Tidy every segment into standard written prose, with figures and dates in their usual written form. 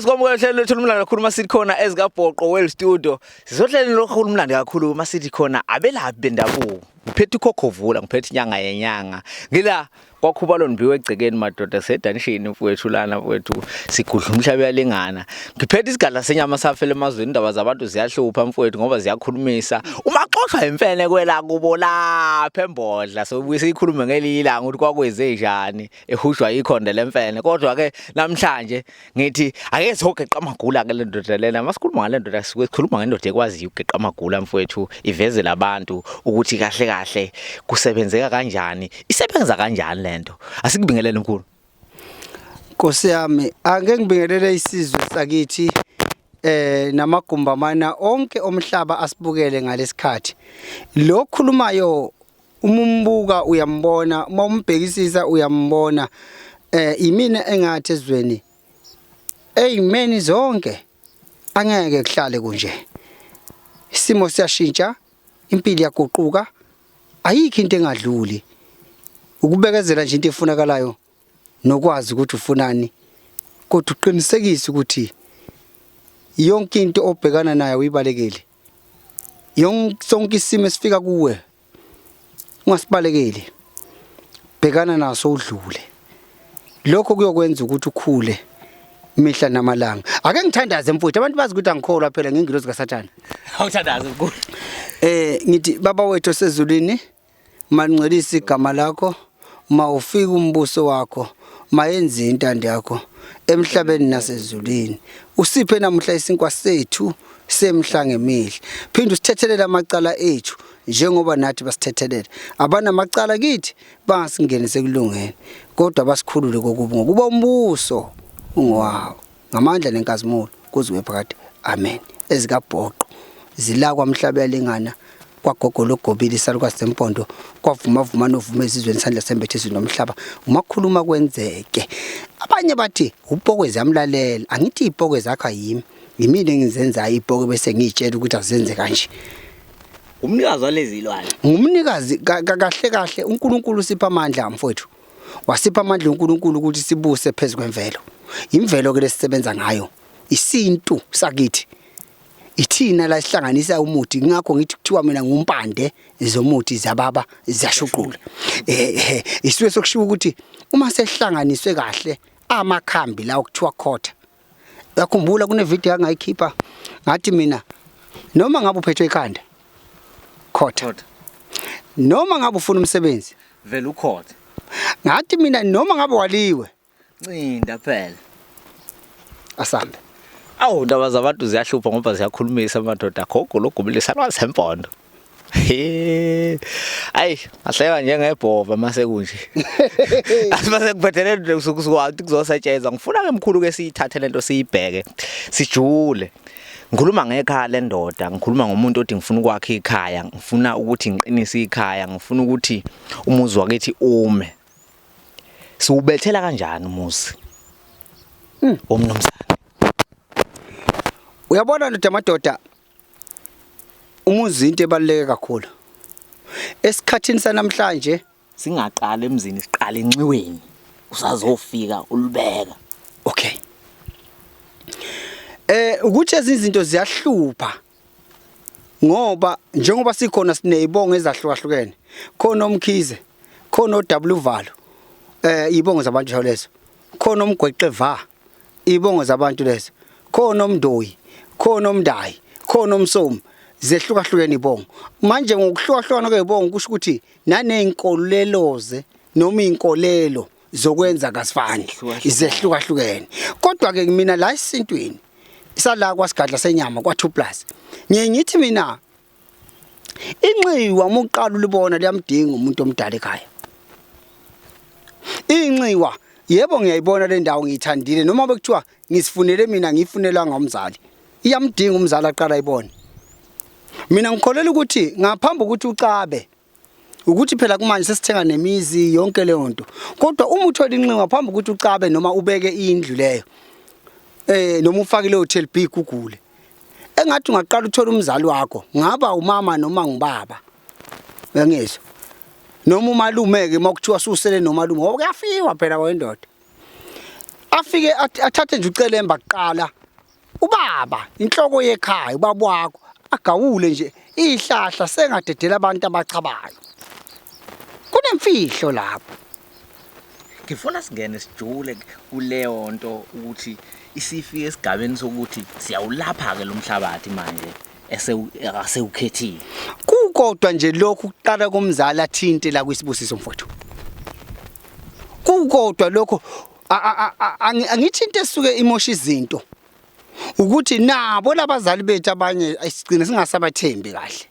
Sikwamukela uhlelo lwethu olumlando kakhulu masithi khona ezikaBhoqo World Studio. Sizohlelo lokhulu umlando kakhulu masithi khona abelaphi bendabuko. Ngiphethe ukhokhovula, ngiphethe inyanga yenyanga. Ngila kwakhubalo ndibiwe egcekeni madoda sedanishini mfowethu lana mfowethu sigudla umhlaba uyalingana. Ngiphethe isigadla senyama safela emazweni indaba zabantu ziyahlupha mfowethu ngoba ziyakhulumisa. Uma xoshwa imfene kwela kubo lapha embodla sobuye siyikhulume ngelinye ilanga ukuthi kwakwenze njani. Ehushwa ikhonde lemfene kodwa ke namhlanje ngithi ake sizogeqa amagula ke le ndoda lena. Masikhuluma ngale ndoda sisuke sikhuluma ngendoda ekwaziyo ukugeqa amagula mfowethu, ivezele abantu ukuthi kahle kahle kusebenzeka kanjani, isebenza kanjani lento. Asikubingelele mkhulu. Nkosi yami, ake ngibingelele isizwe sakithi namagumbamana onke omhlaba asibukele ngalesikhathi. Lo khulumayo uma umbuka uyambona, uma umbhekisisa uyambona. Imina engathi ezweni eyimeni zonke angeke kuhlale kunje. Isimo siyashintsha, impilo iyaguquka, ayikho into engadluli. Ukubekezela nje into efunakalayo nokwazi ukuthi ufunani, kodwa uqinisekise ukuthi yonke into obhekana nayo uyibalekele. Yonke sonke isimo esifika kuwe ungasibalekeli, bhekana naso udlule. Lokho kuyokwenza ukuthi ukhule mihla namalanga. Ake ngithandaze mfowethu, abantu bazi ukuthi angikholwa phela ngengilozi kaSathane. Awuthandaze mkhulu. Ngithi baba wethu osezulwini, malingcwelise igama lakho, mawufike umbuso wakho, mayenze intando yakho emhlabeni nasezulwini. Usiphe namuhla isinkwa sethu semihla ngemihla. Phinde usithethelele amacala ethu njengoba nathi basithethelele. Abanamacala kithi bangasingenise ekulungeni, kodwa basikhulule kokubi, ngokuba umbuso ungowawo ngamandla nenkazimulo kuze kube phakade. Amen. Ezikabhoqo zila kwamhlaba yalingana kwagogo logobile isalukazi sempondo kwavuma vuma novuma ezizweni isandla sembethe izulu nomhlaba uma kukhuluma kwenzeke. Abanye bathi upokwe ziyamlalela, angithi ipokwe zakho ayimi, yimina engizenzayo ipokwe bese ngiyitshela ukuthi azenze kanje. Umnikazi walezi ilwane. Ngumnikazi kahle kahle. uNkulunkulu usipha amandla mfowethu. Wasipha amandla uNkulunkulu ukuthi sibuse phezu kwemvelo. Imvelo ke lesisebenza ngayo, isintu sakithi. Ithina la sihlanganisa umuthi, ngakho ngithi kuthiwa mina ngumpande zomuthi zababa ziyashuqula. Isuke sokushiwo ukuthi uma sehlanganiswe kahle amakhambi la okuthiwa khotha. Uyakhumbula kune video angayikhipha ngathi mina noma ngabe uphethwe ikhanda khotha, noma ngabe ufuna umsebenzi vele ukhotha, ngathi mina noma ngabe waliwe ncinda phela asambe. Awu, ndaba zabantu ziyahlupha ngoba ziyakhulumisa amadoda. Gogo logubile salwazi sempondo. He. Ayi, ahleka njengebhova mase kunje. Asibase kuphethe lento kusukusuka kuzosetshenzwa. Ngifuna ke mkhulu ke siyithathe lento siyibheke. Sijule. Ngikhuluma ngekhaya lendoda, ngikhuluma ngomuntu othi ngifuna ukwakha ikhaya, ngifuna ukuthi ngiqinise ikhaya, ngifuna ukuthi umuzi wakithi ume. Siwubethela kanjani umuzi? Womnumzane. Uyabona ndoda madoda, umuzi into ebaluleke kakhulu. Esikhathini sanamhlanje singaqala emzini, siqala enxiweni. Usazofika ulibeka. Okay. Ukuthi ezinye izinto ziyahlupha ngoba njengoba sikhona sinezibongo ezahlukahlukene. Khona omkhize, khona oW valo. Ibongo zabantu lezo. Khona omgweqe va, ibongo zabantu lezo. Khona omndoyi, khona omndayi, khona omsomi. Zehlukahlukene ibongo. Manje ngokuhlukahlukana kwezibongo kusho ukuthi naneyinkoleloze noma inkolelo zokwenza kasifani, izehlukahlukene. Kodwa ke mina la esintwini sala kwasigadla senyama kwa 2+, ngiye ngithi mina inxiwa uma uqala ulibona liyamdinga umuntu omdala ekhaya. Inxiwa yebo ngiyayibona le ndawo ngiyithandile, noma bekuthiwa ngisifunele mina ngiyifunela ngomzali, iyamdinga umzali aqala ayibone. Mina ngikholela ukuthi ngaphambi ukuthi ucabe, ukuthi phela kumanje sesithenga nemizi yonke leyo nto, kodwa uma uthola inxiwa ngaphambi ukuthi ucabe noma ubeke indlu leyo, noma ufake leyo hotel B gugule, engathi ungaqala uthola umzali wakho, ngaba umama noma ngubaba, uyangizwa, noma umalume ke makuthiwa susele nomalume, ngoba kuyafiwa phela kwendoda. Afike athathe nje ucelemba kuqala. Ubaba inhloko yekhaya ubaba wakho agawule nje ihlahla sengadedela abantu abachabayo. Kunemfihlo lapho. Ngifuna singene sijule kuleyo nto ukuthi isifike esigabeni sokuthi siyawulapha-ke lo mhlabathi manje asewukhethile. Kukodwa nje lokhu kuqala komzali athinte la kwisibusiso mfowethu. Kukodwa lokho angithi into esuke imosha izinto ukuthi nabo labazali bethu abanye asigcine singasabathembi kahle.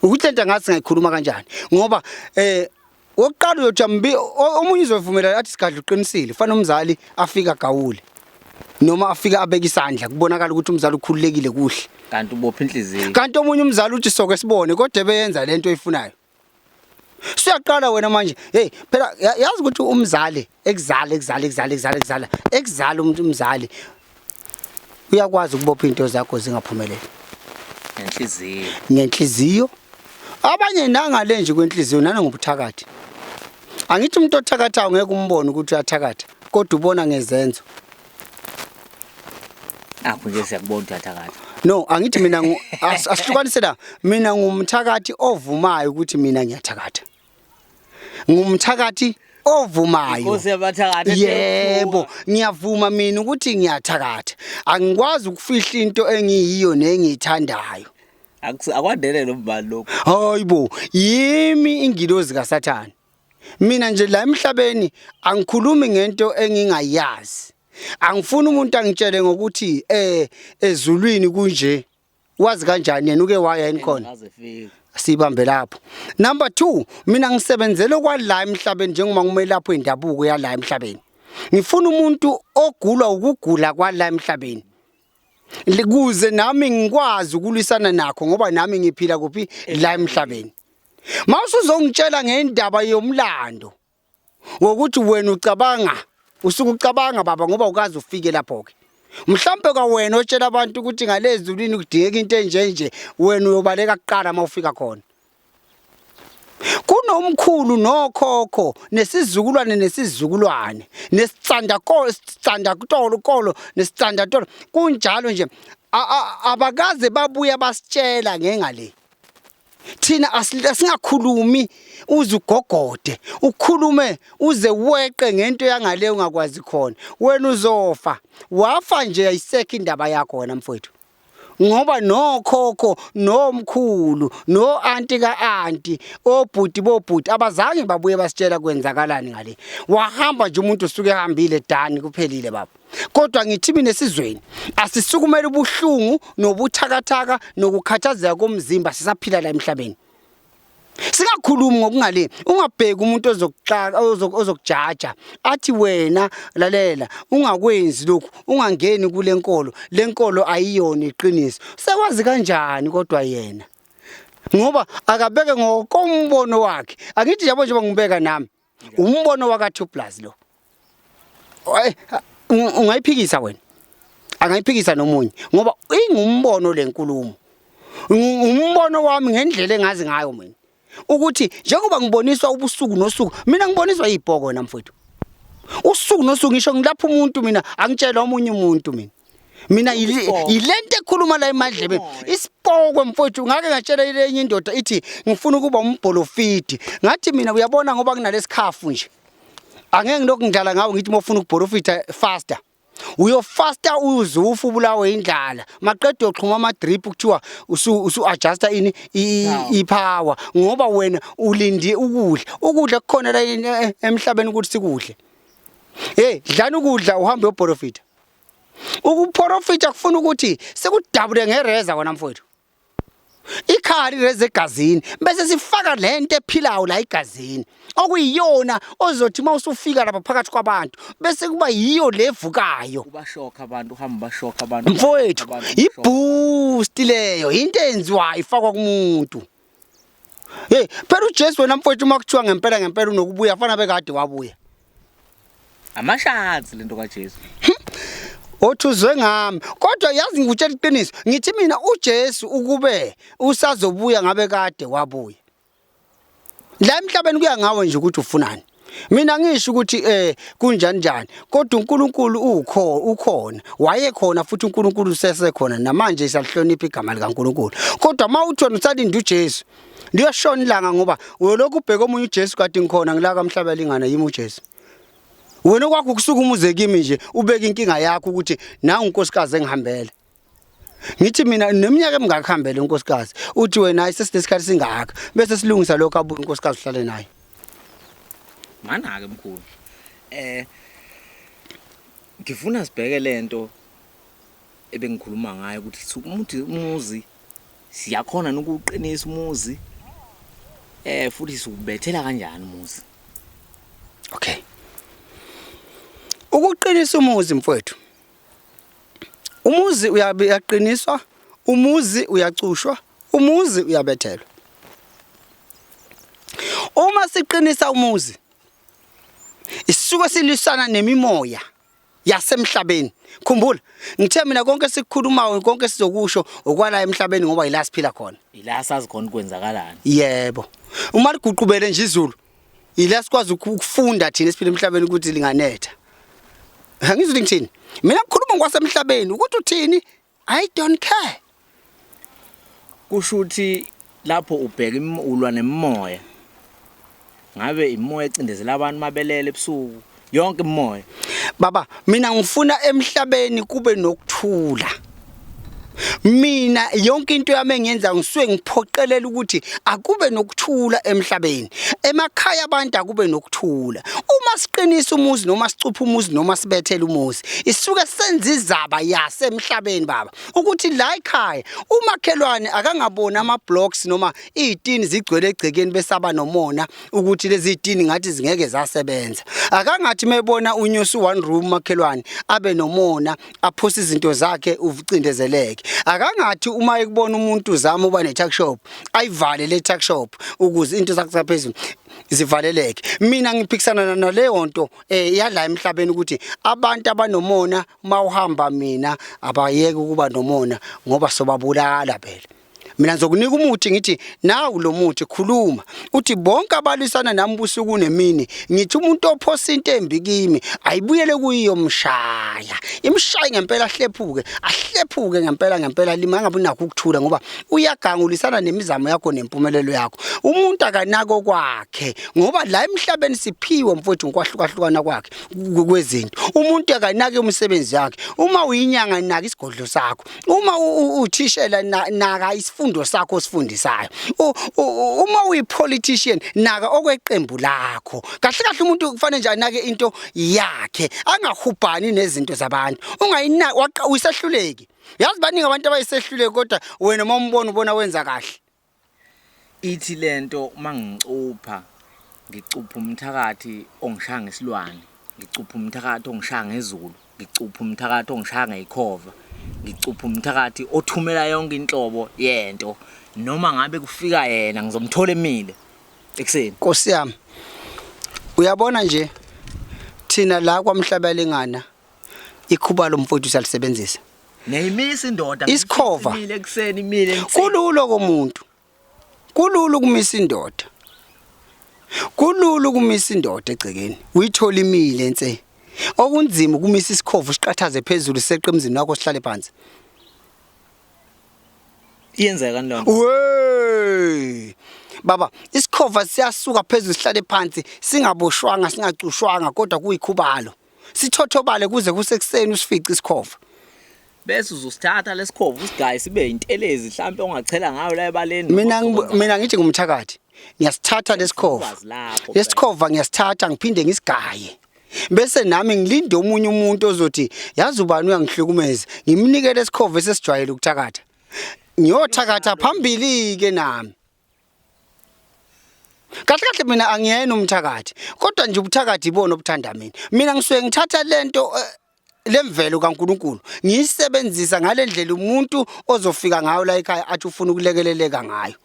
Ukuthi lento ngathi singayikhuluma kanjani ngoba wokuqala uyothi ambi omunye uzovumela athi sigadla uqinisile fanele umzali afike agawule noma afike abeke isandla kubonakala ukuthi umzali ukhululekile kuhle kanti ubopha inhliziyo kanti omunye umzali uthi soke sibone kodwa beyenza lento oyifunayo. Siyaqala wena manje hey phela yazi ukuthi umzali ekuzala ekuzala ekuzala ekuzala ekuzala ekuzala umuntu umzali uyakwazi ukubopha into zakho zingaphumeleli ngenhliziyo ngenhliziyo abanye nangale nje kwenhliziyo nanobuthakathi angithi umuntu othakathayo ngeke umbone ukuthi uyathakatha kodwa ubona ngezenzo. Akho nje siyakubona ukuthi uyathakatha. No, angithi mina asihlukanise la. Mina ngumthakathi ovumayo ukuthi mina ngiyathakatha. Ngumthakathi ovumayo. Inkosi yabathakathi. Yebo, ngiyavuma mina ukuthi ngiyathakatha. Angikwazi ukufihla into engiyiyo nengiyithandayo. Akwandele lo mbali lokho. Hayibo, yimi ingilozi kaSathane. Mina nje la emhlabeni angikhulumi ngento engingayazi. Angifuni umuntu angitshele ngokuthi ezulwini kunje. Wazi kanjani yena uke waya yini khona? Sibambe lapho. Number 2, mina ngisebenzele kwala emhlabeni njengoba ngumelaphi wendabuko yala emhlabeni. Ngifuna umuntu ogulwa ukugula kwala emhlabeni. Kuze nami ngikwazi ukulwisana nakho ngoba nami ngiphila kuphi la emhlabeni. Mawusuzongitshela ngendaba yomlando wokuthi wena ucabanga usuke ucabanga baba ngoba ukaze ufike lapho ke. Mhlambe kwawena otshela abantu ukuthi ngalezulwini kudingeka into enjenje wena uyobaleka kuqala mawufika khona. Kunomkhulu nokhokho nesizukulwane nesizukulwane nesitsanda kolo sitsanda kutolo kolo nesitsanda tolo kunjalo nje abakaze babuya basitshela ngengale. Thina asingakhulumi uze ugogode ukhulume uze weqe ngento yangale ungakwazi khona wena uzofa wafa nje ayisekho indaba yakho wena mfowethu ngoba nokhokho nomkhulu no-anti ka-anti obhuti bobhuti abazange babuye basitshela kwenzakalani ngale wahamba nje umuntu usuke ehambile dani kuphelile baba. Kodwa ngithi mina esizweni asisukumele ubuhlungu nobuthakathaka nokukhathazeka komzimba sisaphila la emhlabeni. Singakhulumi ngokungale ungabheki umuntu ozokuxaka ozokujaja athi wena lalela ungakwenzi lokhu ungangeni kule nkolo lenkolo ayiyona iqiniso. Sewazi kanjani kodwa yena? Ngoba akabeke ngokombono wakhe. Angithi yabo njengoba ngibeka nami umbono waka 2 plus lo. Ungayiphikisa wena angayiphikisa nomunye ngoba ingumbono lenkulumo umbono wami ngendlela engazi ngayo mina ukuthi njengoba ngiboniswa ubusuku nosuku mina ngiboniswa ibhoko wena mfowethu usuku nosuku ngisho ngilapha umuntu mina angitshela omunye umuntu mina mina yilento ekhuluma la emadlebeni isipokwe mfowethu ngake ngatshela ilenye indoda ithi ngifuna ukuba umbholofidi ngathi mina uyabona ngoba kunalesikhafu nje angeke ngilokhu ngidlala ngawo ngithi uma ufuna ukubholofitha faster uyofasta uze ufe ubulawe indlala maqeda uyoxhuma ama-drip kuthiwa usu-adjusta ini i-power ngoba wena ulinde ukudla ukudla kukhona la emhlabeni ukuthi sikudle hey dlani ukudla uhambe uyobholofitha ukuprofitha kufuna ukuthi sikudabule ngereza wena mfowethu ikhali reza egazini bese sifaka lento ephilayo la egazini okuyiyona ozothi uma usufika lapha phakathi kwabantu bese kuba yiyo levukayo ubashokha abantu uhamba ubashokha abantu mfowethu iboost leyo into eyenziwayo ifakwa kumuntu. Hey phela uJesu wena mfowethu uma kuthiwa ngempela ngempela unokubuya fana bekade wabuya. Amashansi lento kaJesu. Othi uzwe ngami kodwa yazi ngikutshela iqiniso ngithi mina uJesu ukube usazobuya ngabe kade wabuya. La emhlabeni kuya ngawe nje ukuthi ufunani. Mina ngisho ukuthi kunjani njani kodwa uNkulunkulu ukho ukhona wayekhona futhi uNkulunkulu usesekhona namanje salihlonipha igama likaNkulunkulu kodwa mawuthi wena usalinda uJesu liyoshona ilanga ngoba uyolokhu ubheka omunye uJesu kade ngikhona ngila kamhlaba lingana yimi uJesu. Wena okwakho ukusuka umuze kimi nje ubeke inkinga yakho ukuthi nangu unkosikazi engihambele. Ngithi mina neminyaka emingaka hambele unkosikazi uthi wena hayi sesinesikhathi singaka bese silungisa lokho abuye unkosikazi uhlale naye. Mana-ke mkhulu. Ngifuna sibheke lento ebengikhuluma ngayo ukuthi umuthi umuzi siyakhona nokuqinisa umuzi. Futhi siwubethela kanjani umuzi? Okay. Ukuqinisa umuzi mfowethu. Umuzi uyaqiniswa, umuzi uyacushwa, umuzi uyabethelwa. Uma siqinisa umuzi isuke silwisana nemimoya yasemhlabeni. Khumbula, ngithe mina konke sikukhulumayo konke sizokusho okwala emhlabeni ngoba yila siphila khona. Ila sazi khona kwenzakalani. Yebo. Uma liguqubele nje izulu ila sikwazi ukufunda thina esiphila emhlabeni ukuthi linganetha. Angizwi ngithini? Mina ngikhuluma ngokwasemhlabeni ukuthi uthini? I don't care. Kusho ukuthi lapho ubheka ulwa nemimoya. Ngabe imoya ecindezela abantu mabelele ebusuku yonke imoya. Baba, mina ngifuna emhlabeni kube nokuthula. Mina yonke into yami engiyenza ngisuke ngiphoqelela ukuthi akube nokuthula emhlabeni. Emakhaya abantu akube nokuthula. Uma siqinisa umuzi noma sicupha umuzi noma sibethela umuzi, isuke senza izaba yasemhlabeni baba. Ukuthi la ekhaya umakhelwane akangaboni ama blocks noma izitini zigcwele egcekeni besaba nomona ukuthi lezi zitini ngathi zingeke zasebenza. Akangathi mebona unyusa one room makhelwane abe nomona aphose izinto zakhe ucindezeleke. Akangathi uma ekubona umuntu uzama uba ne tuck shop ayivale le tuck shop ukuze into zakhe zaphezulu zivaleleke. Mina ngiphikisana naleyo nto yala emhlabeni ukuthi abantu abanomona mawuhamba mina abayeke ukuba nomona ngoba sobabulala phela. Mina ngizokunika umuthi ngithi nawu lo muthi khuluma uthi bonke abalwisana nami ubusuku nemini ngithi umuntu ophosa into embi kimi ayibuyele kuyiyo mshaya imshaye ngempela ahlephuke ahlephuke ngempela ngempela lima angabe unakho ukuthula ngoba uyagangulisana nemizamo yakho nempumelelo yakho umuntu akanako kwakhe ngoba la emhlabeni siphiwe mfowethu ngokwahlukahlukana kwakhe kwezinto umuntu akanake umsebenzi wakhe uma uyinyanga naka isigodlo sakho uma uthishela naka isifundo sakho osifundisayo uma uyi-politician naka okweqembu lakho kahle kahle umuntu kufanele nje anake into yakhe angahubhani nezinto zabantu ungayinaki uyisehluleki yazi baningi abantu abayisehluleki kodwa wena uma umbona ubona wenza kahle. Ithi lento mangicupha ngicupha umthakathi ongishaya ngesilwane, ngicupha umthakathi ongishaya ngezulu, ngicupha umthakathi ongishaya ngeyikhova, ngicupha umthakathi othumela yonke inhlobo yento noma ngabe kufika yena ngizomthola emile ekuseni. Nkosi yami, uyabona nje thina la kwaMhlabelingana ikhubalo mfowethu siyalisebenzisa. Niyayimisa indoda Isikhova. imile ekuseni imile ekuseni. Kulula komuntu. Kulula ukumisa indoda. Kulula ukumisa indoda egcekeni. Uyithola imile nse. Okunzima ukumisa isikhova usiqathaze phezulu seqe emzini wakho sihlale phansi. Iyenzeka kani lona? We! Baba, isikhova siyasuka phezulu sihlale phansi singaboshwanga singacushwanga kodwa kuyikhubalo. Sithothobale kuze kusekuseni usifice isikhova. Bese uzosithatha lesikhova usigaye sibe intelezi mhlambe ongachela ngayo la ebaleni. Mina ngithi ngumthakathi. Ngiyasithatha lesikhova. Ulwazi lakho. Lesikhova ngiyasithatha ngiphinde ngisigaye. Bese nami ngilinde omunye umuntu ozothi yazi ubani uyangihlukumeza ngimnikele esikhova esesijwayele ukuthakatha. Ngiyothakatha phambili ke nami. Kahle kahle mina angiyena umthakathi kodwa nje ubuthakathi ibona obuthanda mina. Mina ngisuke ngithatha lento lemvelo kaNkuluNkulu ngiyisebenzisa ngalendlela umuntu ozofika ngayo la ekhaya athi ufuna ukulekeleleka ngayo.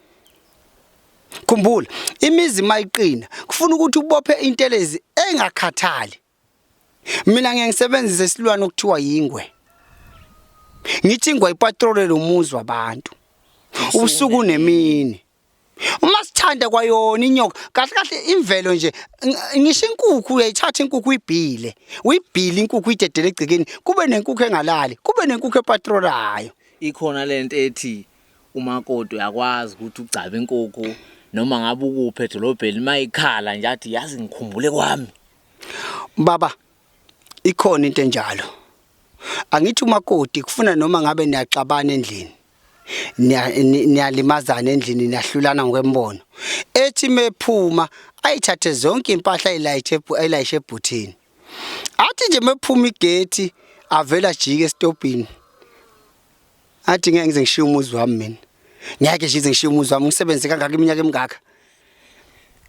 Khumbula imizi mayiqina kufuna ukuthi ubophe intelezi engakhathali. Mina ngeke ngisebenzise isilwane okuthiwa yingwe. Ngithi ingwe ipatrole lomuzi wabantu. Ubusuku nemini. Uma sithanda kwayona inyoka, kahle kahle imvelo nje, ngisho inkukhu uyayithatha inkukhu uyibhile, uyibhile inkukhu uyidedele egcekeni, kube nenkukhu engalali, kube nenkukhu epatrolayo. Ikhona lento ethi umakoti uyakwazi ukuthi ugcabe inkukhu noma ngabe ukuphi edolobheni, mayikhala nje athi yazi ngikhumbule kwami. Baba, ikhona into enjalo. Angithi umakoti kufuna noma ngabe niyaxabana endlini, niyalimazana endlini, niyahlulana ngokwembono, ethi mephuma ayithathe zonke impahla ayilayithe, ayilayishe ebhuthini, athi nje mephuma igate avela ajike esitobhini, athi ngeke ngize ngishiye umuzi wami mina, ngeke nje ngize ngishiye umuzi wami, ngisebenze kangaka iminyaka emingaka.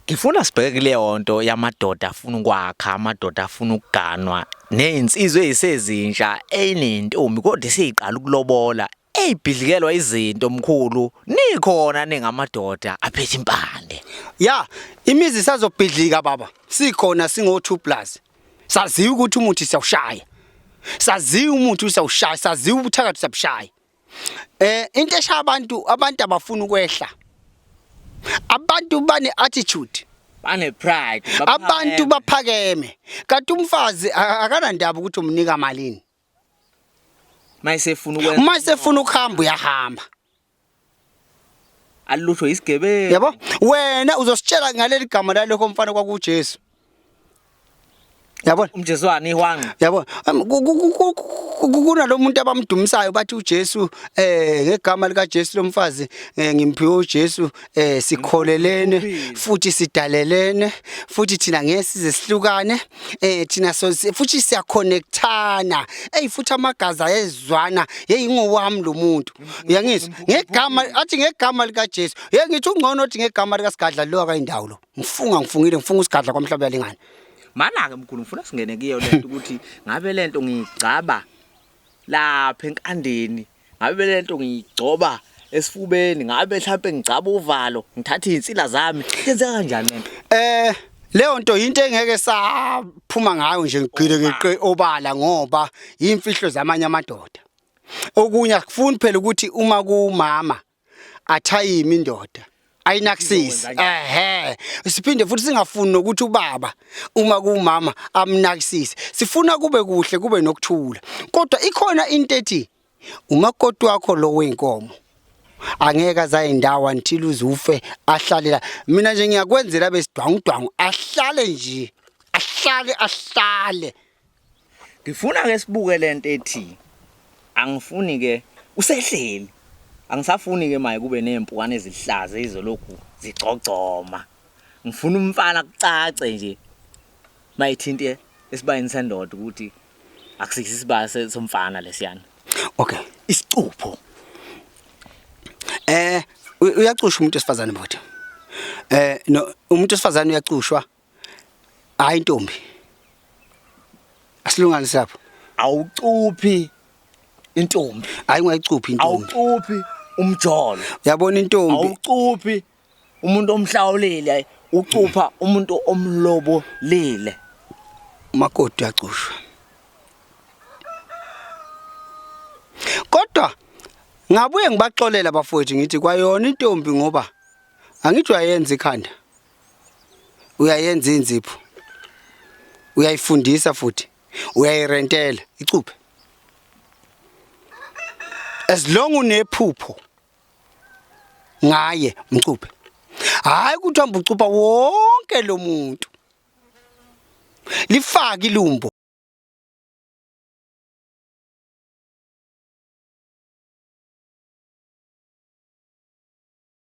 Ngifuna sibheke kuleyo nto yamadoda afuna ukwakha, amadoda afuna ukuganwa, nezinsizwa ezisezintsha eyinentombi kodwa isiqala ukulobola, eyibhidlikelwa izinto. Mkhulu, nikhona ningamadoda aphethe impande. Ya, imizi isazobhidlika baba, sikhona singo 2 plus, saziwa ukuthi umuthi siyawushaya, saziwa umuthi siyawushaya, saziwa ubuthakathi siyabushaya. Into eshaya abantu, abantu abafuna ukwehla, abantu bane attitude, bane pride. Abantu baphakeme, kanti umfazi akanandaba ukuthi umnika malini. Mayisefuna ukwenza, uma sefuna ukuhamba uyahamba. Alutho isigebengu. Yabo, wena uzositshela ngaleli gama lalokho mfana kwakuJesu, yabona? Umjezwane ihwanqa. Yabo, kunalo muntu abamdumisayo bathi uJesu, ngegama lika Jesu lo mfazi, ngimphiwe uJesu, sikholelene futhi sidalelene futhi thina ngeke size sihlukane, thina so futhi siyaconnectana, ey, futhi amagazi ayezwana, hey, ingowami lo muntu, uyangizwa? Ngegama athi ngegama lika Jesu, hey, ngithi ungcono othi ngegama lika Sigadla lo akayindawo lo, ngifunga, ngifungile, ngifunga uSigadla kwamhlaba yalingana. Mana-ke mkhulu, ngifuna singene kuyo lento ukuthi ngabe lento ngiyigcaba lapha enkandeni, ngabe lento ngiyigcoba esifubeni, ngabe mhlawumbe ngigcaba uvalo, ngithatha izinsila zami, yenzeka kanjani lento? Leyo nto into engeke saphuma ngayo nje ngigqile ngiqe obala, ngoba imfihlo zamanye amadoda. Okunye akufuni phela ukuthi uma kumama athayime indoda ayinakusisi, ehe, siphinde futhi singafuni nokuthi ubaba uma kumama amnakisise, sifuna kube kuhle, kube nokuthula. Kodwa ikhona into ethi umakoti wakho lo wenkomo angeke azayindawo until uzufe, ahlale la. Mina nje ngiyakwenzela besidwangudwangu, ahlale nje, ahlale, ahlale. Ngifuna ke sibuke lento ethi angifuni ke usehleli, angisafuni ke maye kube nempukane ezihlaza ezolokhu zigcogcoma, ngifuna umfana kucace nje mayithinte esibayeni sendoda ukuthi akusisi isibaya somfana lesiyana. Isicupho. Uyacushwa umuntu wesifazane bhuti. No, umuntu wesifazane uyacushwa, hayi intombi, asilunganise lapho. Awucuphi intombi. Hayi, ungayicuphi intombi. Awucuphi umjolo. Uyabona intombi, awucuphi umuntu omhlawulile, ucupha umuntu omlobolile. Umakoti uyacushwa, kodwa ngabuye ngibaxolela bafowethu, ngithi kwayona intombi, ngoba angithi uyayenza ikhanda, uyayenza inzipho, uyayifundisa futhi uyayirentela, icuphe as long unephupho ngaye, mcuphe. Hayi ukuthi hamba ucupha wonke lo muntu, lifake ilumbo.